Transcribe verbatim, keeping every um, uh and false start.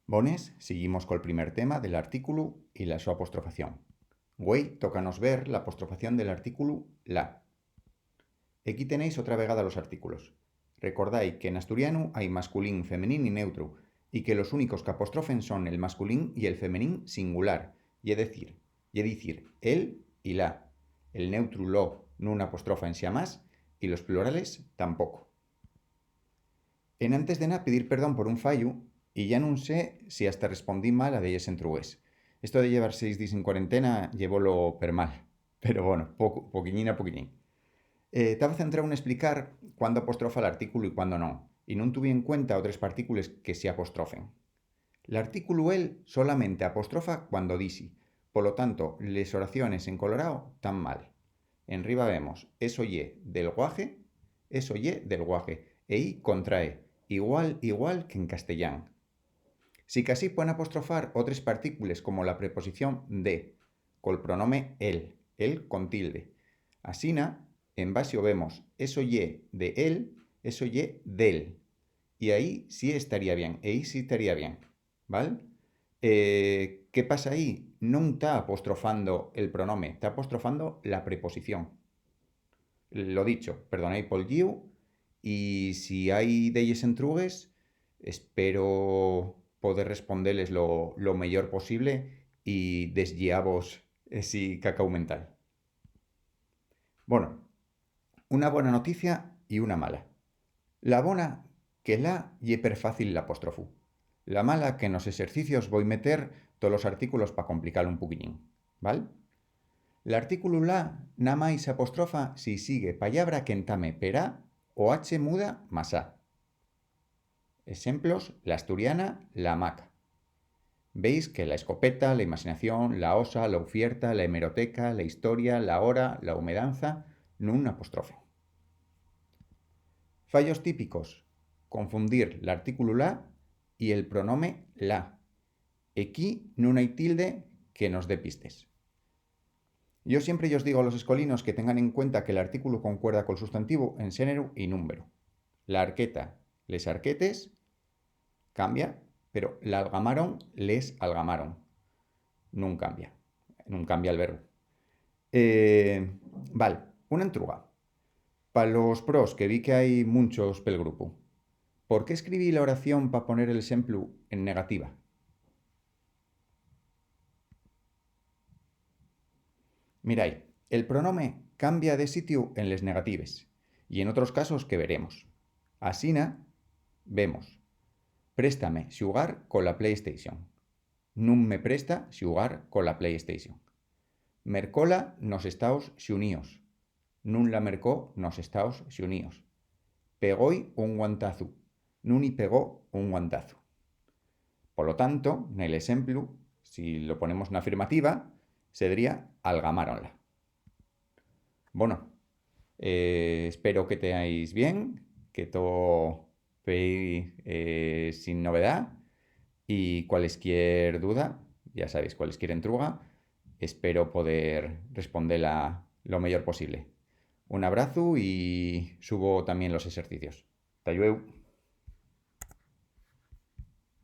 Bones, siguimos col primer tema del artículu y la so apostrofación. Güei, tócanos ver l'apostrofación del artículu la. Equí tenéis otra vegada los artículos. Recordái que n'asturianu hai masculín, femenín y neutru, y que los únicos qu'apostrofen son el masculín y el femenín singular, ye decir, ye dicir, el y la. El neutru lo nun apostrofa enxamás, y los plurales tampoco. Enantes de na, pidir perdón por un fallu, y ya nun sé si hasta respondí mal a delles entrugues. Esto de llevar seis díes en cuarentena, llevólo per mal. Pero, bueno, poco, poquiñín a poquiñín. Eh, taba centrao n'esplicar cuándo apostrofa l'artículu y cuándo non, y nun tuvi en cuenta otres partícules que sí apostrofen. L'artículu el solamente apostrofa cuando disi, polo tanto, les oraciones en colorao tán mal. Enriba vemos, eso ye del guaje, eso ye del guaje, e i contrae, igual, igual qu'en castellán. Sicasí puen apostrofar otres partícules como la preposición de, col pronome el, el con tilde. Asina, en baxo vemos, eso ye de él, eso ye d'él. Y aí sí estaría bien, ehí sí estaría bien, ¿val? Eh, ¿qué pasa ahí? Nun ta apostrofando el pronome, ta apostrofando la preposición. Lo dicho, perdonái pol lliu, y si hai delles entrugues, espero poder respondeles lo, lo meyor posible y desguiavos esi cacao mental. Bueno, una bona noticia y una mala. La bona, que la ye perfácil l'apóstrofu. La mala, que nos exercicios voi meter tolos artículos pa complicalo un poquiñín, ¿val? L'artículu la namái s'apostrofa si sigue pallabra qu'entame per a o h muda más a. Exemplos, l'asturiana, la hamaca. Veis que la escopeta, la imaxinación, la osa, la ufierta, la hemeroteca, la historia, la hora, la humedanza, nun apostrofen. Fallos típicos: confundir l'artículu la y el pronome la. Equí nun hai tilde que nos dé pistes. Yo siempre yos digo a los escolinos que tengan en cuenta que l'artículu concuerda col sustantivu en xéneru y númberu. La arqueta, les arquetes, cambia, pero l'algamaron, les algamaron. Nun cambia. Nun cambia el verbu. Eh, val, una entruga. Pa los pros, que vi que hai munchos pel grupu, ¿por qué escribí la oración pa poner el exemplu en negativa? Mirai, el pronome cambia de sitiu en les negatives y en otros casos que veremos. Asina, vemos: "Préstame xugar cola PlayStation". Nun me presta xugar cola PlayStation. Mercóla nos Estaos Xuníos. Nun la mercó nos Estaos Xuníos. Pegói un guantazu. Nun-y pegó un guantazu. Polo tanto, nel exemplu, si lo ponemos n'afirmativa, sedría: algamáronla. Bono, eh, espero que teáis bien, que to pei, eh, sin novedá, y cualesquier duda, ya sabéis, cualesquier entruga, espero poder respondela lo meyor posible. Un abrazu y subo tamién los exercicios. Ta llueu.